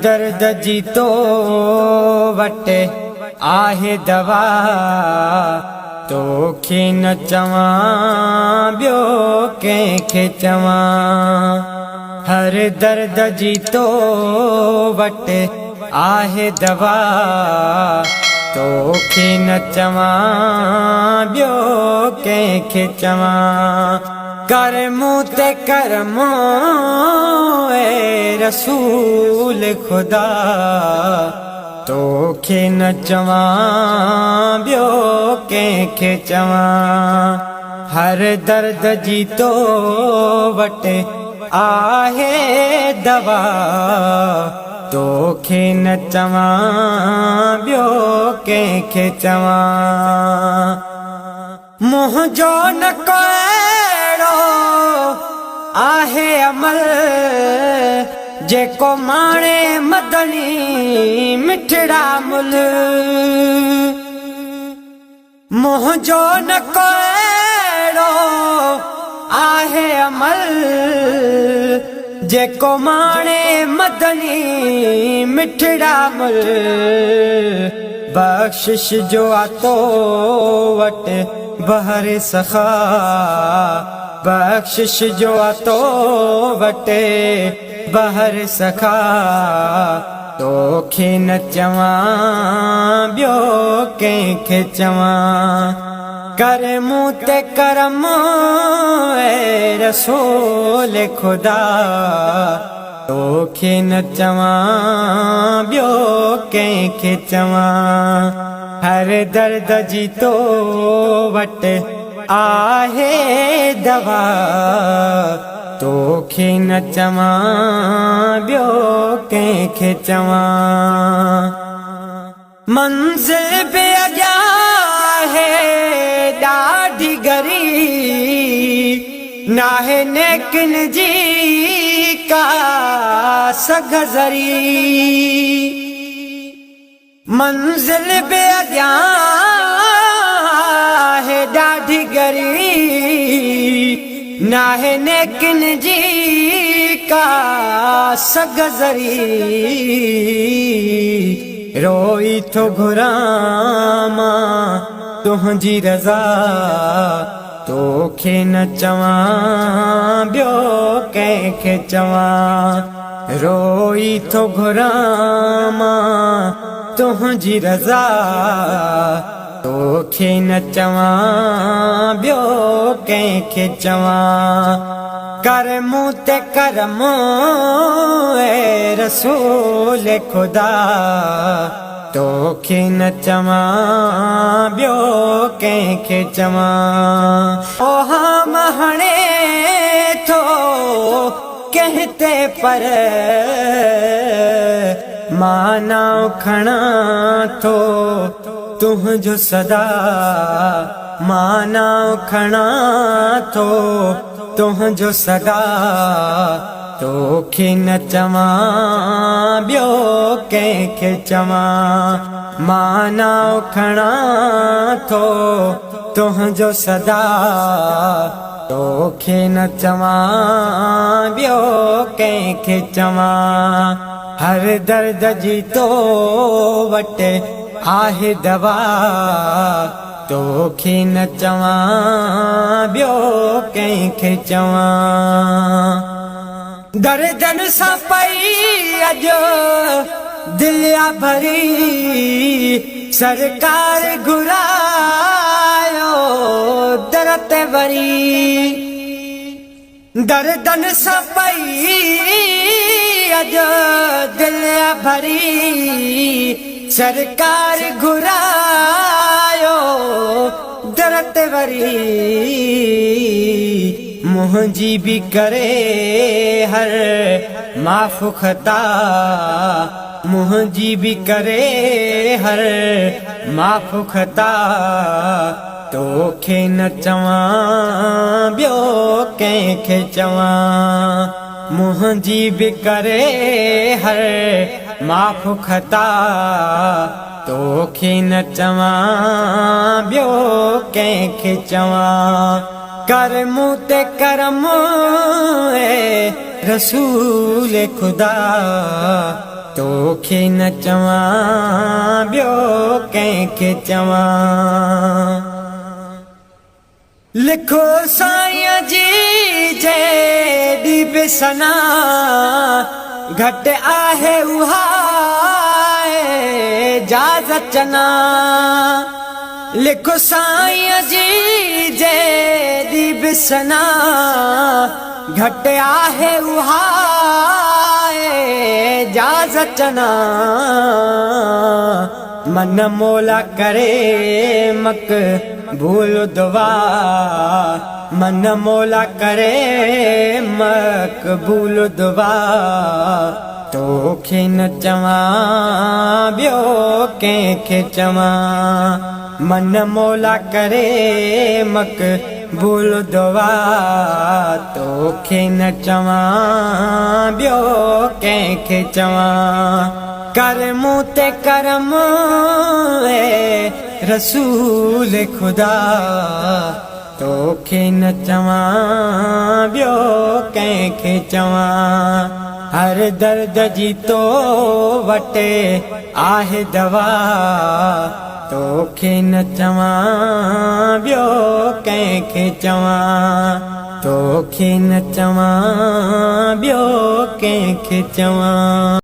درد جي تو وٽ آهي دوا، توکي نه چوان ٻيو ڪنهن کي چوان. هر درد جي تو وٽ آهي دوا، توکي نه چوان ٻيو ڪنهن کي چوان. ڪر مون تي ڪرم اي رسول خدا، توکي نه چوان ٻيو ڪنهن کي چوان. هر درد جي تو وٽ آهي دوا، توکي نه چوان ٻيو ڪنهن کي چوان. منهنجو نه ڪو اهڙو آهي عمل، جيڪو ماڻي مدني مٺڙا مل. منهنجو نه ڪو اهڙو آهي عمل، جيڪو ماڻي مدني مٺڙا مل. بخشش جو آ تو وٽ بحر سخا، بخشش جو آ تو وٽ بحر سخا، توکي نه چوان ٻيو ڪنهن کي چوان. ڪر مون تي ڪرم اي رسول خدا، توکي نه چوان ٻيو ڪنهن کي چوان. هر درد جي تو وٽ آهي دوا، توکي نه چوان ٻيو ڪنهن کي چوان. منزل به اڳيان آهي ڏاڍي ڳري، ناهي نيڪن جي ڪا سگهه ذري. منزل به اڳيان آهي ڏاڍي ڳري، ناهي نيڪن جي ڪا سگهه ذري. روئي ٿو گهران مان تنهنجي رضا، توکي نه چوان ٻيو ڪنهن کي چوان. روئي ٿو گهران مان تنهنجي رضا، توکي نه چوان ٻيو ڪنهن کي چوان. ڪر مون تي ڪرم اي رسول خدا، توکي نه چوان ٻيو ڪنهن کي چوان. اوهام هڻي ٿو ڪنهن تي پر مان نانء کڻان ٿو تنهنجو سدا، مان نانء کڻان ٿو تنهنجو سدا، توکي نه چوان ٻيو ڪنهن کي چوان. مان نانء کڻان ٿو تنهنجو سدا، توکي نه چوان ٻيو ڪنهن کي چوان. هر درد جي تو وٽ آهي دوا، توکي نه چوان ٻيو ڪنهن کي چوان. دردن سان پئي اڄ دل آ ڀري، سرڪار گهرايو در تي وري. دردن سان پئي اڄ دل آ ڀري، سرڪار گهرايو در تي وري. منهنجي به ڪري هر معاف خطا، منهنجي به ڪري هر معاف خطا، توکي نه چوان ٻيو ڪنهن کي چوان. منهنجي به ڪري هر معاف خطا، توکي نه چوان ٻيو ڪنهن کي چوان. ڪر مون تي ڪرم اي رسول خدا، توکي نه چوان ٻيو ڪنهن کي چوان. لکو سائين جي جيڏي به ثنا گهٽ آهي اها اعجاز چنا. لکو سائين جي جيڏي به ثنا گهٽ آهي اها اعجاز چنا. من مولا ڪري مقبول دعا، من مولا ڪري مقبول دعا، توکي نه چوان ٻيو ڪنهن کي چوان. من مولا ڪري مقبول دعا، توکي نه چوان ٻيو ڪنهن کي چوان. ڪر مون تي ڪرم اي رسول خدا، توکي نه چوان ٻيو ڪنهن کي چوان. هر درد جي تو وٽ آهي دوا، توکي نه چوان ٻيو ڪنهن کي چوان. توکي نه چوان ٻيو ڪنهن کي چوان.